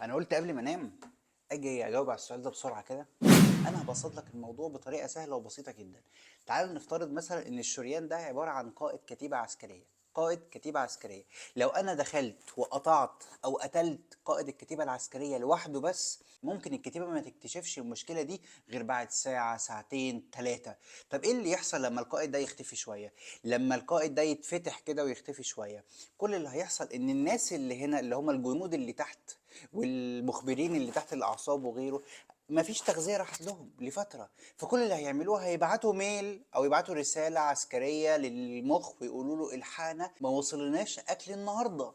انا قلت قبل ما انام اجي اجاوب على السؤال ده بسرعة كده. انا هبسط لك الموضوع بطريقة سهلة وبسيطة جدا. تعالوا نفترض مثلا ان الشريان ده عبارة عن قائد كتيبة عسكرية. قائد كتيبة عسكرية، لو انا دخلت وقطعت او قتلت قائد الكتيبة العسكرية لوحده بس، ممكن الكتيبة ما تكتشفش المشكلة دي غير بعد ساعة، ساعتين، 3. طب ايه اللي يحصل لما القائد ده يختفي شوية؟ لما القائد ده يتفتح كده ويختفي شوية، كل اللي هيحصل ان الناس اللي هنا اللي هم الجنود اللي تحت والمخبرين اللي تحت الاعصاب وغيره، مفيش تغذية راحت لهم لفترة، فكل اللي هيعملوه هيبعتوا mail او يبعتوا رسالة عسكرية للمخ ويقولوا له الحقنا ما وصلناش اكل النهارده.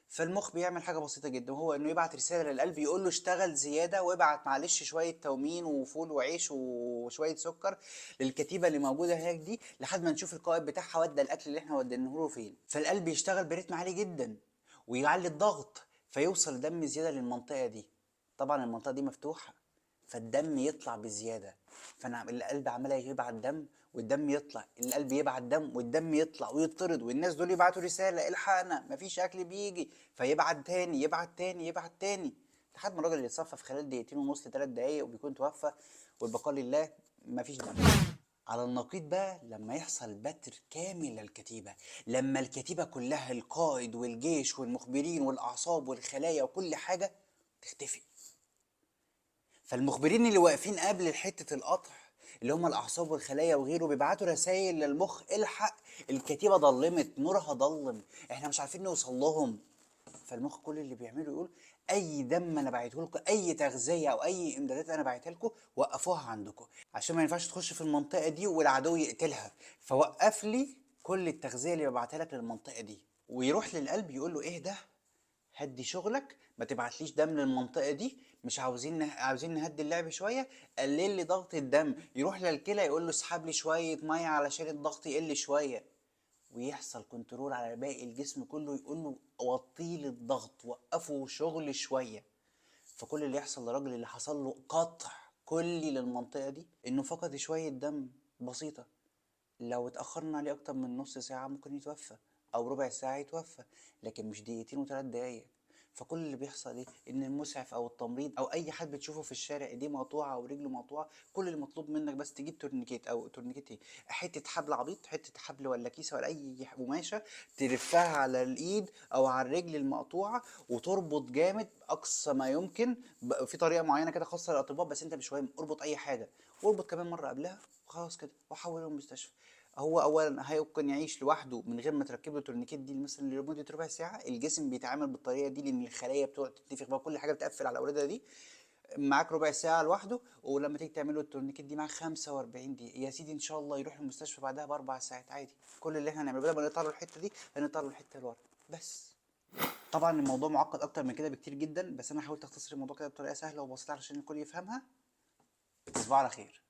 فالمخ بيعمل حاجة بسيطة جدا، وهو انه يبعت رسالة للقلب يقول له اشتغل زيادة وابعت معلش شوية تومين وفول وعيش وشوية سكر للكتيبة اللي موجودة هناك دي لحد ما نشوف القائد بتاعها ودى الاكل اللي احنا وديناه له فين. فالقلب يشتغل برتم عالي جدا ويعلي الضغط، فيوصل دم زيادة للمنطقة دي. طبعا المنطقة دي مفتوحة، فالدم يطلع بزيادة، فانا القلب عمال يبعت دم والدم يطلع، القلب يبعت دم والدم يطلع ويطرد، والناس دول يبعتوا رسالة الحقنا مفيش اكل بيجي، فيبعت تاني يبعت تاني يبعت تاني لحد ما الراجل يتصفى في خلال دقيقتين ونص لثلاث دقايق وبيكون توفى، والبقاء لله، مفيش دم. على النقيض بقى لما يحصل بتر كامل للكتيبة، لما الكتيبة كلها القائد والجيش والمخبرين والأعصاب والخلايا وكل حاجة تختفي، فالمخبرين اللي واقفين قبل حتة القطع اللي هم الأعصاب والخلايا وغيره بيبعتوا رسائل للمخ الحق الكتيبة ضلمت، نورها ضلم، احنا مش عارفين نوصل لهم. فالمخ كل اللي بيعمله يقول اي دم انا بعته لكم، اي تغذية او اي امدادات انا بعتها لكم وقفوها عندكم، عشان ما ينفعش تخش في المنطقة دي والعدو يقتلها، فوقف لي كل التغذية اللي ببعتها لك للمنطقة دي. ويروح للقلب يقول له ايه ده، هدي شغلك، ما تبعتليش دم للمنطقة دي، مش عاوزين عاوزين نهدي اللعب شوية، قلل لي ضغط الدم. يروح للكلى يقول له اسحب لي شوية مية علشان الضغط يقل شوية، ويحصل control على باقي الجسم كله، يقول له وطي لي الضغط، وقفوا شغل شوية. فكل اللي يحصل للراجل اللي حصل له قطع كلي للمنطقة دي انه فقد شوية دم بسيطة، لو اتاخرنا عليه اكتر من نص ساعة ممكن يتوفى او ربع ساعة يتوفى، لكن مش دقيقتين وثلاث دقايق. فكل اللي بيحصل ايه، ان المسعف او التمريض او اي حد بتشوفه في الشارع ايديه مقطوعة او رجله مقطوعة، كل اللي مطلوب منك بس تجيب tourniquet او tourniquet ايه، حتة حبل عبيط، حتة حبل ولا كيسه ولا اي قماشة، تلفها على الايد او على الرجل المقطوعة وتربط جامد اقصى ما يمكن، في طريقه معينة كده خاصة للاطباء، بس انت مش مهم، اربط اي حاجة واربط كمان مرة قبلها وخلاص كده وحوله المستشفى. هو اولا هيمكن يعيش لوحده من غير ما تركب له tourniquet دي مثلا لمدة ربع ساعة، الجسم بيتعامل بالطريقة دي لان الخلايا بتقعد تتنفخ بقى، كل حاجة بتقفل على الاورده دي. معاك ربع ساعة لوحده، ولما تيجي تعمل له ال tourniquet دي معاك 45 دقيقة يا سيدي، ان شاء الله يروح المستشفى بعدها ب4 ساعات عادي. كل اللي احنا هنعمله بدل ما نقطع له الحتة دي هنقطع له الحتة اللي ورا بس. طبعا الموضوع معقد اكتر من كده بكتير جدا، بس انا حاولت اختصر الموضوع كده بطريقة سهلة وبسيطة علشان الكل يفهمها. تصبحوا على خير.